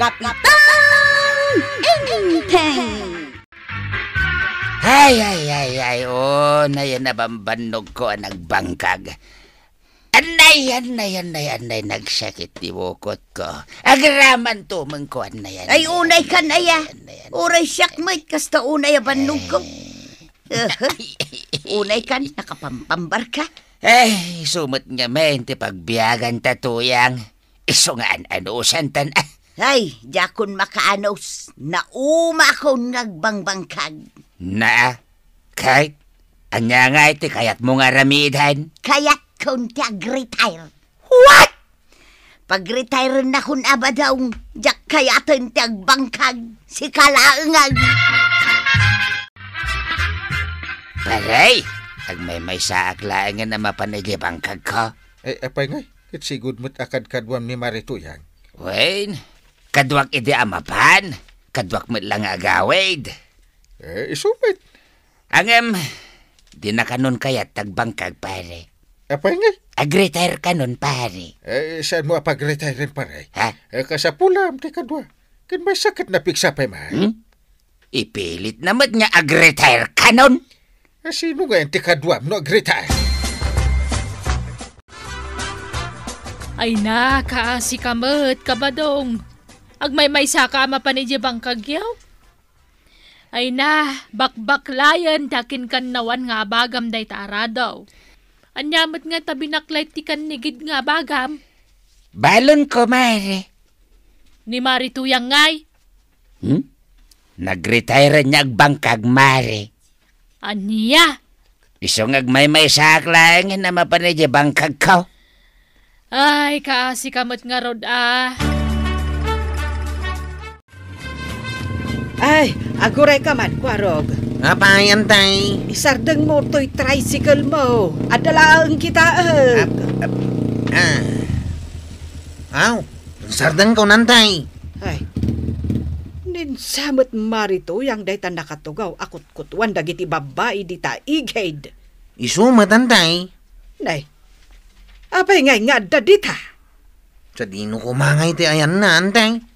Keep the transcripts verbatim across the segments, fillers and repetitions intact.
Kapitan Enteng! Ay, ay, ay, ay, o, nayan a bambannogko a nagbangkag. Anay, anay, anay, anay, nagsakit ti bukotko. Agraman tumengko, anay, anay, Ay, unay kan, anay, aya. Anay, anay, Uray anay. Siak met, kasta unay a bannogko. Eh. Eh, unay kan, nakapampambar ka. Ay, sumet ngamin ti pagbiagan ta, Tuyang. Isu nga an-anusan tan, ah. Ay, diakon makaanus. Naumakon nga agbangbangkag. Na, Kurt, ania nga iti kayatmo nga aramiden? Kayatkon ti agretire. What? Pagretirennakon a badong, diak kayaten ti agbangkag. Sika laeng. Pare, agmaymaysaak laengen a mapan idiay bangkagko. Eh, apay ngay, ket sigud met a kadkaduam ni Mari Tuyang. Wen, kaduak idi a mapan, kaduak met la nga agawid. Eh, isu met. Ngem, di na kanon kayat ti agbangkag, pare. Apay ngay? Agretire kanon, pare. Eh, saanmo a pagretiren, pare? Ha? Eh, kasapulam ti kadua. Ken maysa ket napigsa pay man. Hmm? Ipilit na met nga agretire kanon. Eh, sino nga ti kaduam no agretire? Ay na, kaasi ka met, Kabadong. Agmaymaysa ka a mapan idiay bangkagyo? Ay na, bakbaklayen ti akinkannawan nga abagam dayta a radaw. Ania met nga ta binaklay ti kannigid nga abagam? Balon ko, Mare. Ni Mari Tuyang ngay? Hmm? Nagretire nia agbangkag, Mare. Ania? Isu nga agmaymaysaak laengen a mapan idiay bangkagko. Ay, kaasi ka met ngarud, ah. Ay, aguray ka man, Kuarog. Apay, Antay? Isardengmo toy tricycle mo. Adda laeng kitaek. Ap-, ap-, ah. Aw, sardengko, Antay. Ay, ninsa met Mari Tuyang dayta nakatugaw a kutkutuan dagiti babbai dita igid. Isu met, Antay. Nay, apay ngay nga adda dita? Sadino koma ngay ti ayanna, Antay?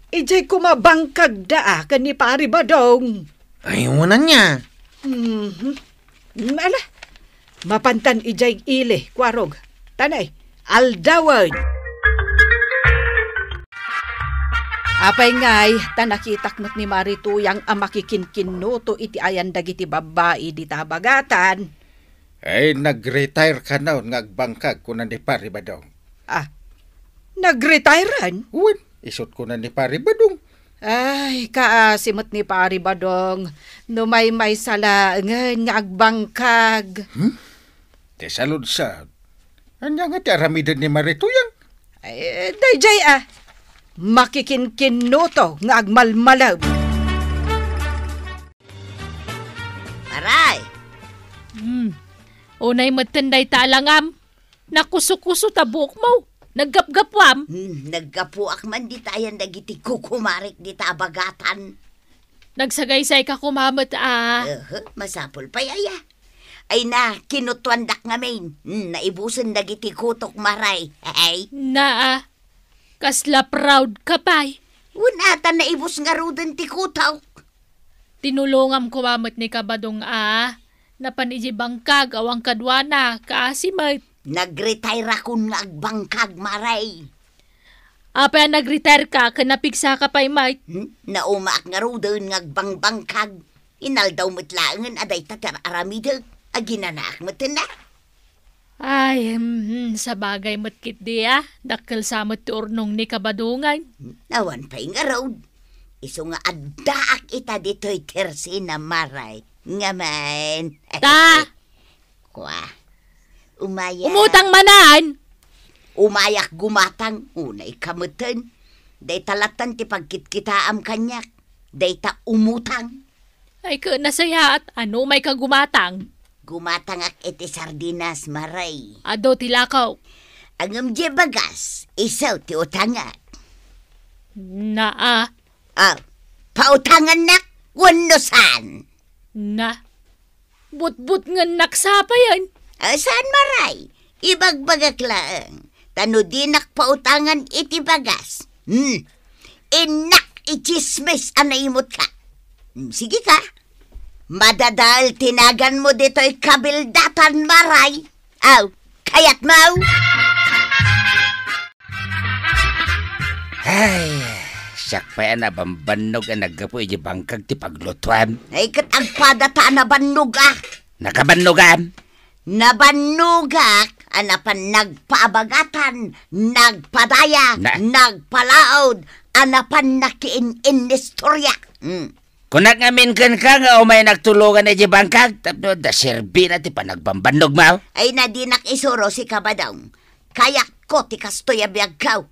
Idiay koma bangkagda a ken ni Pari Badong. Ay, wen ania? Mhm. Ala, mapantan idiay ili, Kuarog. Tanay, aldawen. Apay ngay, ta nakitak met ni Mari Tuyang a makikinkinnuto iti ayan dagiti babbai dita bagatan. Ay, nag-retire kanon nga agbangkag, kuna ni Pari Badong. Ah, nag-retirean? Wen, isut' kuna ni Pari Badong. Ay, kaasi met ni Pari Badong, no maymaysa laengen nga agbangkag. Hmm? Ti saludsod. Ania nga ti aramiden ni Mari Tuyang? Ay, daydiay, ah. Makikinkinnuto nga agmalmalem. Aray! Hmm. Unay metten dayta a langam. Nakusukuso ta buokmo. Naggapgapuam. Hmm, naggapuak man dita ayan dagiti kukumarek dita a bagatan. Nagsagaysay ka koma met a. Ehe, masapul pay aya. Ay na, kinutuandak ngamin. Hmm, naibusen dagiti kutok, Maray. Hey. Naa, kasla proud ka pay. Wen a ta naibus ngaruden ti kutok. Tinulongam koma met ni Kabadong a napan idiay bangkag awan kaduana, kaasi met. Nag-retire akon nga agbangkag, Maray. Apay a nag-retire ka ken napigsa ka pay met? Hmm? Naumaak ngaruden nga agbangbangkag. Inaldaw met laengen a dayta ti ar-aramidek. Aginanaak met na. Ay, hmm, sabagay met ketdi a. Dakkel sa met ti urnong ni Kabadongan. Awan pay ngarud. Isu nga addaak ita ditoy tersina, Maray. Ngamin. Ta! Kua. Umaya. Umutang manen! Umayak gumatang, unay ka metten. Dayta lattan ti pagkitkitaam kaniak. Dayta umutang. Ay, ket nasayaat, ano may ka gumatang? Gumatangak iti sardinas, Maray. Adu ti lakaw. Ngem diay bagas, isu ti utangak. Naa. Ah, pautangannak wenno saan? Na. Butbutngennak sa payen. Ah, saan, Maray? Ibagbagak laeng. Ta no dinak pautangan iti bagas, Hmm. Innak itsismis a naimutka. Hmm, sige ka. Madadael ti naganmo ditoy kabildatan, Maray. Aw, kayatmo? Ay, siak pay a nabambannog a naggapu iti bangkag ti paglutuam. Ay, ket agpadata a nabannog, a. Nakabannogam? Nabannogak a napan nagpaabagatan, nagpadaya, Na- nagpalaod, a napan nakiin-innistorya. Hmm. Kunak ngamin kenka nga umay nagtulongan iti bangkag, tapno adda serbina ti panagbambannogmo. Ay, na dinak isuro, sika, Badong. Kayatko ti kastoy a biagko.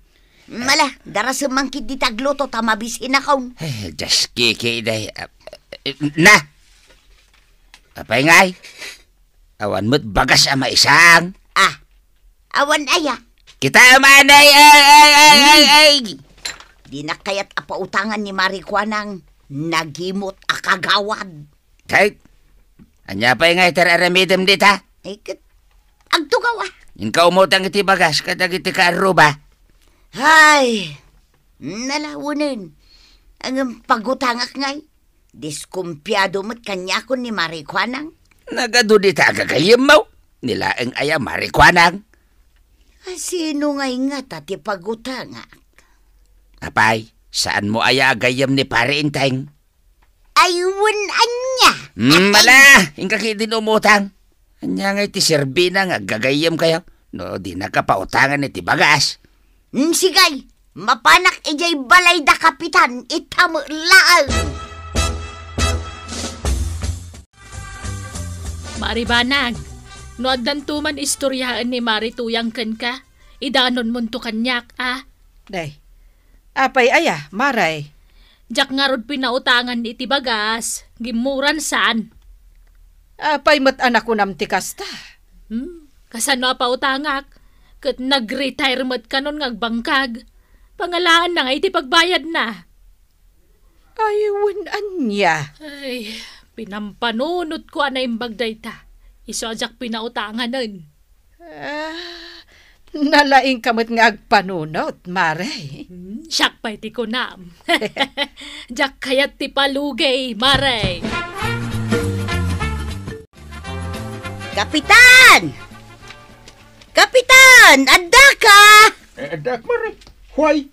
Mala, darasem man ketdi ti agluto ta mabisinakon. Ay, just kiki, day. Ah, na! Apay ngay? Awan met bagas a maisang. Ah, awan aya? Kita man, ay, ay, ay, ay, ay, Hmm. ay! Dinak kayat a pautangan ni Mari Kuanang, nagimot a kagawad. Kay, ania pay nga iti ar-aramidem dita? Ay, ket, agtugaw, a. Inka umutang iti bagas kadagiti kaarruba. Ay, nalawenen. Ngem pagutangak ngay. Diskumpiado met kaniakon ni Mari Kuanang. Nagadu dita a gagayyemmo. Ni laeng aya Mari Kuanang. A, sino ngay ngata ti pagutangak? Apay, saanmo aya a gayyem ni Pari Enteng? Ay, wen ania? Hmm, ala, inka ketdin umutang. Ania ngay ti serbina nga aggagayyemkayo no dinaka pautangan iti bagas? Hmm, sige, mapanak idiay balay da Kapitan, ita met laeng. Mari Banag, no addanto man istoryaen ni Mari Tuyang kenka, idanonmonto kaniak, a? Day, apay aya, Maray? Diak ngarud pinautangan iti bagas, ngimmuran saan. Apay met a nakunam ti kasta? Hmm, kasano a pautangak? Ket nag-retire met kanon nga agbangkag. Pangalaanna nga iti pagbayadna. Ay, wen ania? Ay, pinampanunotko a naimbag dayta. Isu a diak pinautanganen. Ah, nalaingka met nga agpanunot, Mare. Hmm, siak pay ti kunam. Diak kayat ti palugey, Mare. Kapitan! Kapitan! Addaka! Eh, addak, Mare. Why?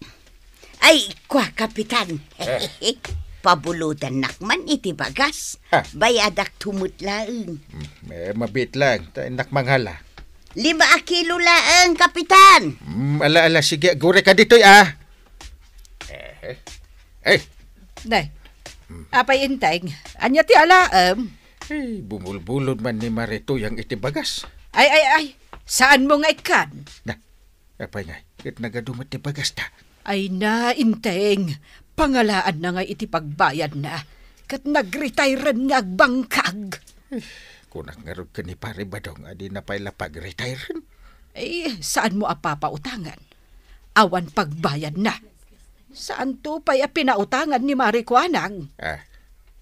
Ay, kua, Kapitan. Eh. Pabulodannak man iti bagas. Ah. Bayadakto met laeng. Hmm, eh, mabiit laeng. Ta innak mangala. Lima a kilo laeng, Kapitan. Hmm, ala, ala, sige. Agurayka ditoy, a. Eh, eh. Nay, apay Enteng, ania ti alaem? Eh, bumulbulod man ni Mare Tuyang iti bagas. Ay, ay, ay, saanmo nga ikkan? Na, apay ngay, ket nagadu met ti bagasta. Ay na, Enteng, pangalaanna ngay iti pagbayadna, ket nag-retire-en nga agbangkag. Eh, kunak ngarud ken ni Pare Badong a dina pay la pag-retire-en. Eh, saanmo a papautangan? Awan pagbayadna. Saanto pay a pinautangan ni Mari Kuanang. Ah,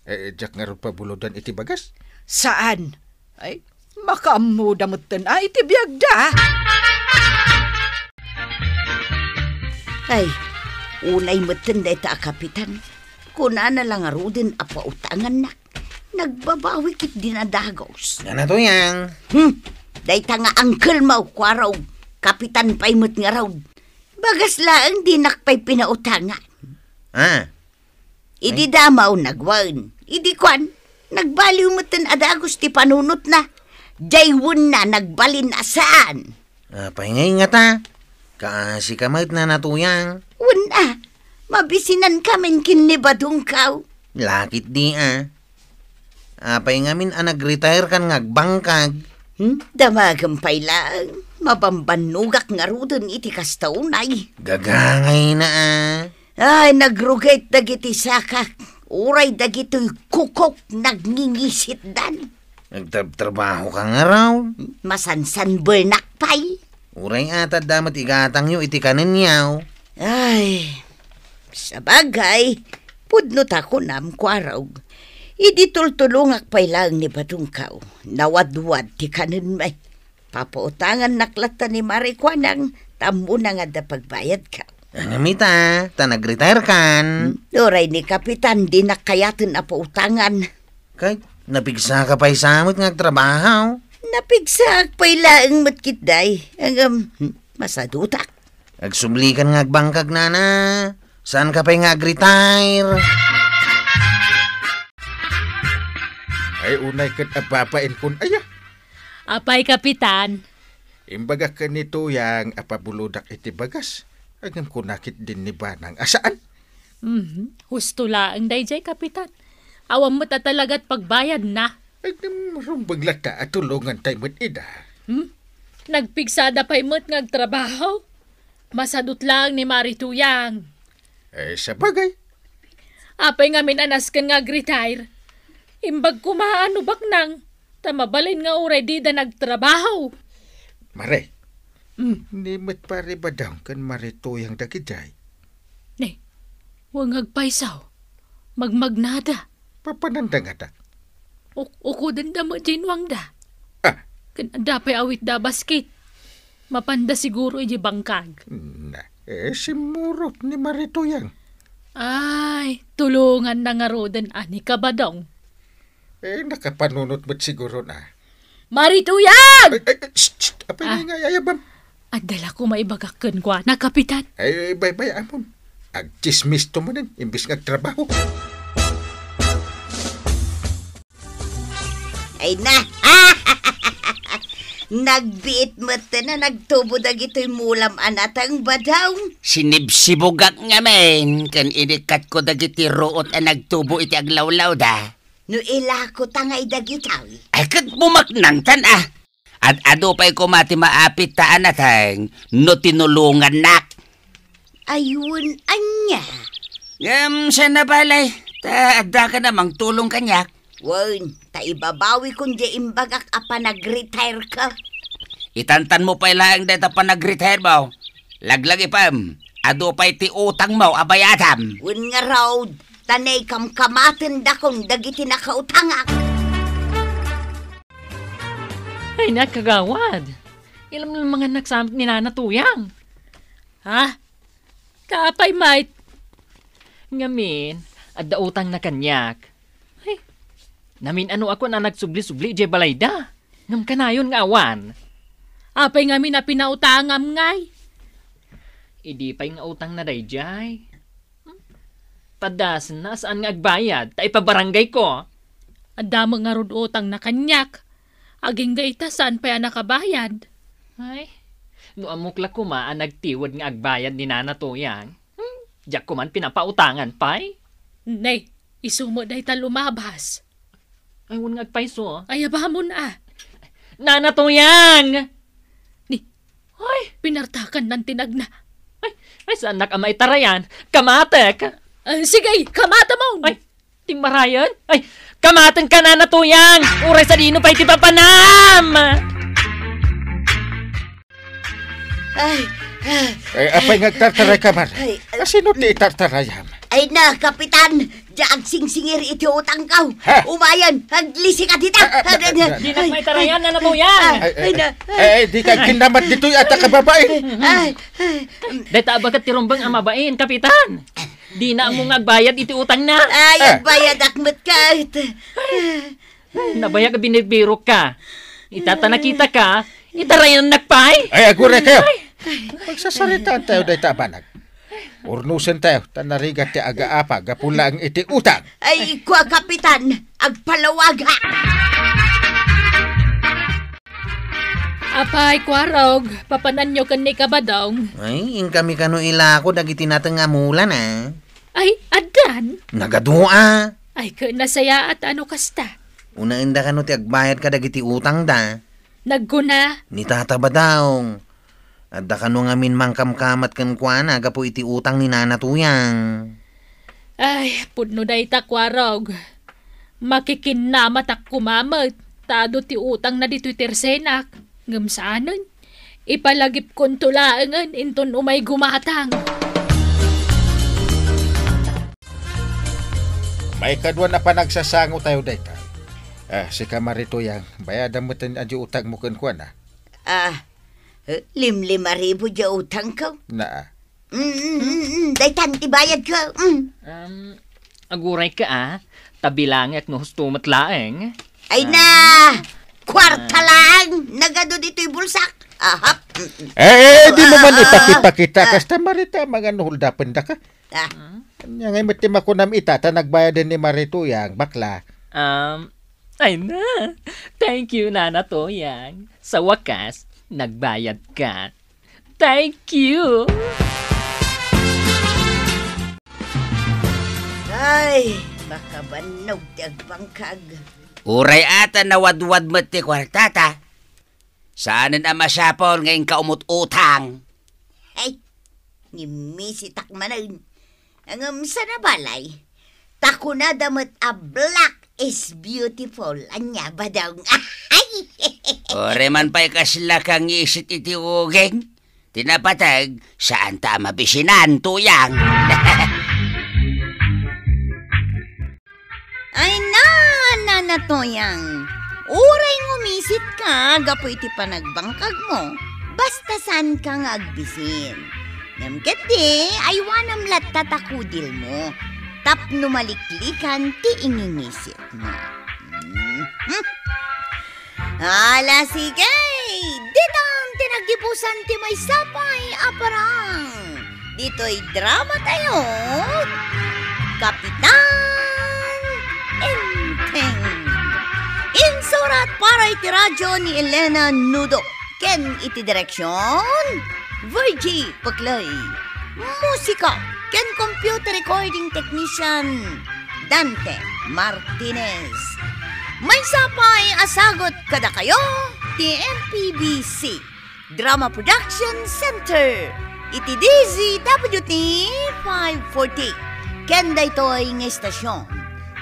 eh, diak ngarud pabulodan iti bagas? Saan? Ay, makaammoda metten a iti biagda. Ay, unay metten dayta a kapitan. Kunana la ngaruden a pautangannak. Nagbabawi ketdin a dagus. Nana Tuyang? Hmm, dayta nga angkelmo, Kuarog. Kapitan pay met ngarud. Bagas laeng dinak pay pinautangan. Ah. Idi damaw nagwaen. Idi kuan, nagbaliw metten a dagus ti panunotna. Jay wenna nagbalin a saan. Apay ngay ngata? Kaasika met, Nana Tuyang. Wen a, mabisinankamin ken ni Badongkaw. Lakit di a. Apay ngamin a nag-retire kan nga agbangkag? Hmm? Damagem pay laeng. Mabambannogak ngaruden iti kasta unay. Gagangayna a. Ay, nagrugit dagiti sakak. Uray dagitoy kukok nagngingisitdan. Nagtrabtrabaho ka ngarud? Masansanbernak pay. Uray a ta adda met igatangyo iti kanenyo. Ay, sabagay, pudno ta kunam, Kuarog. Idi tultulongak pay laeng ni Badongkaw, nawadwad ti kanenmi. Papautangannak latta ni Mari Kuanang, ta ammona nga adda pagbayadkaw. Ngem ita, ta nag-retire kan. Hmm, uray ni Kapitan, dinak kayaten a pautangan. Kay, napigsaka pay sa met nga agtrabaho? Napigsaak pay laeng met ketdi. Ngem, hmm, masadutak. Agsubli kan nga agbangkag, nana. Saan ka pay nga ag-retire? Ay, unay ket ababain kun aya. Apay, Kapitan? Imbagak ken ni Tuyang a pabulodak iti bagas. Ngem kuna ketdin ni Banang a saan. Mhm. Husto laeng daydiay, Kapitan. Awan met a talagat pagbayadna. Ay, ngem rumbeng latta a tulongantay met ida. Hmm? Nagpigsada pay met nga agtrabaho. Masadut laeng ni Mari Tuyang. Eh, sabagay. Apay ngamin a nasken nga ag-retire? Imbag koma a no baknang, ta mabalin nga uray dida nagtrabaho. Mare, mm, ni met Pari Badong ken Mari Tuyang dagidiay. Ne, wen nga agpayso, magmagnada. Papananda ngata? Uk-, ukudenda met diay nuangda. Ah. Ken adda pay awitda a basket. Mapanda siguro idiay bangkag. Na, eh, simmurot ni Mari Tuyang. Ay, tulonganna ngaruden a ni Kabadong. Eh, nakapanunot met siguro na. Mari Tuyang! Ay, ay, ay, shh, shh, apay. Ah. Nga, nga, ayabam. Adda la koma ibagak kenkuana, Kapitan. Ay, ay, bay, bay, amon. Agtsismis to manen, imbis nga agtrabaho. Ay na. Nagbiit met na nagtubo dagitoy mulam a nateng, Badong. Sinibsibugak ngamin, ken inikkatko dagiti ruot a nagtubo iti aglawlawda. No ilako ta ngay dagitoy. Ay, ket bumaknangtan, a. Ad-adu pay koma ti maapit ta a nateng no tinulongannak. Ay, wen, ania? Ngem, saan a balay, ta adda ka na mangtulong kaniak. Wen, ta ibabawikon diay imbagak a panag-retire ka. Itantan mo pay laeng dayta panag-retire mo. Laglagipem, adu pay ti utang mo a bayadam. Wen ngarud, ta naikamkamatendakon dagiti nakautangak. Ay, nakagawad. Ilamlamangan nagsamit ni Nana Tuyang. Ha? Kaapay, mait? Ngamin, adda utang na kaniak. Ay, namin-anoakon a nagsubli-subli idiay balayda. Ngem kanayon nga awan. Apay ngamin a pinautangam ngay? Idi pay nga utang na daydiay. Paddasenna a saan nga agbayad, ta ipabaranggayko. Adda met ngarud utang na kaniak. Agingga ita saan pay a nakabayad. Ay, no ammok la koma a nagtiwed nga agbayad ni Nana Tuyang, hmm, diak koman pinapautangan pay. Nay, isu met dayta lumabas. Ay, wen nga agpayso. Ay, abamon a. Nana Tuyang! Ni, ay, pinartakan nan tinagna. Ay, ay, saannak a maitarayan? Kamatek! Ah, sige, kamatemon! Ay, timmarayen? Ay, kamaten ka, Nana Tuyang! Uray sadino pay ti papanam! Ay, ah, ay, apay nga agtartaray ka, Mar? Ay, ay. Asino ti itartarayam? Ay na, Kapitan, diak agsingsingir iti utangko. Ha? Umayen, aglisi ka dita. Ah, ah, ah, ah, ah. Dinak maitarayan, Nana Tuyang. Ay, ay, ay, ay, na, ay, ay, dika agkinnamat ditoy, ata kababain. Ay, ay. Dayta a baket ti rumbeng a mabain, Kapitan. Dina ammo nga agbayad iti utangna. Ay, ah, agbayadak met ket. Nabayag a binibirok ka. Ita ta nakita ka, itarayannak pay. Ay, aguray kayo. Ay. Magsasaritaan tayo dayta a banag. Urnusen tayo, ta narigat ti agaapa gapu laeng iti utang. Ay, kua, Kapitan, agpalawag, ha? Apay, Kuarog, papananyo ken ni Kabadong? Ay, inkami kano ilako dagiti nateng a mulan, a. Ay, addan? Nagadu a. Ay, ket nasayaat a no kasta. Unaenda kano ti agbayad kadagiti utangda. Nagkuna. Ni Tata Badong. Adda kano ngamin mangkamkamat kenkuana gapu iti utang ni Nana Tuyang. Ay, pudno dayta, Kuarog. Makikinnamatak koma met, ta adu ti utangna ditoy tersenak. Ngem saanen. Ipalagipkonto laengen inton umay gumatang. Maikadua a panagsasango tayo dayta. Ah, sika, Mari Tuyang, bayadam met diay utangmo kenkuana. Ah, eh, limlima ribu diay utangko? Naa. Mm, mm, mm, mm. Daytan ti bayadko. Mm. Um, agurayka, a. Ta bilangek no husto met laeng. Ay na! Kuarta laeng! Nagadu ditoy bulsak. Ahap. Mm, mm. Eh, eh, di mo man Ah, ipakipakita. ah. Kasta, Marita, mga nuhuldapendaka. Ah. Ania ngay met ti makunam ita, ta nagbayaden ni Mari Tuyang, bakla. Um, ay na. Thank you, Nana Tuyang. Sa wakas, nagbayad ka. Thank you. Ay, makabannog ti agbangkag. Uray ata nawadwad met ti kuartata. Saanen a masapul nga inka umut-utang. Ay, ngimisitak manen. Ngem sana balay, ta kunada met a black is beautiful. Ania, badong? Ay! Uray man pay kasla kangisit iti uging. Ti napateg, saan ta a mabisinan, Tuyang. Ay na, Nana Tuyang. Uray ngumisitka gapu iti panagbangkagmo, basta saanka nga agbisin. Ngem ketdi, aywanam latta ta kudilmo tapno maliklikan ti ingingisitmo. Mhm. Ala, sige! Ditan ti naggibusan ti maysa pay a parang. Ditoy drama tayo, Kapitan Enteng. Insurat para iti radio ni Elena Nudo ken iti direksyon, Virgie Paclay. Musika ken computer recording technician, Dante Martinez. Maysa pay a sagut kadakayo ti M P B C Drama Production Center iti D Z W T five forty. Ken daytoy nga istasyon,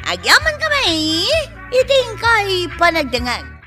agyamankami iti inkay panagdengngeg.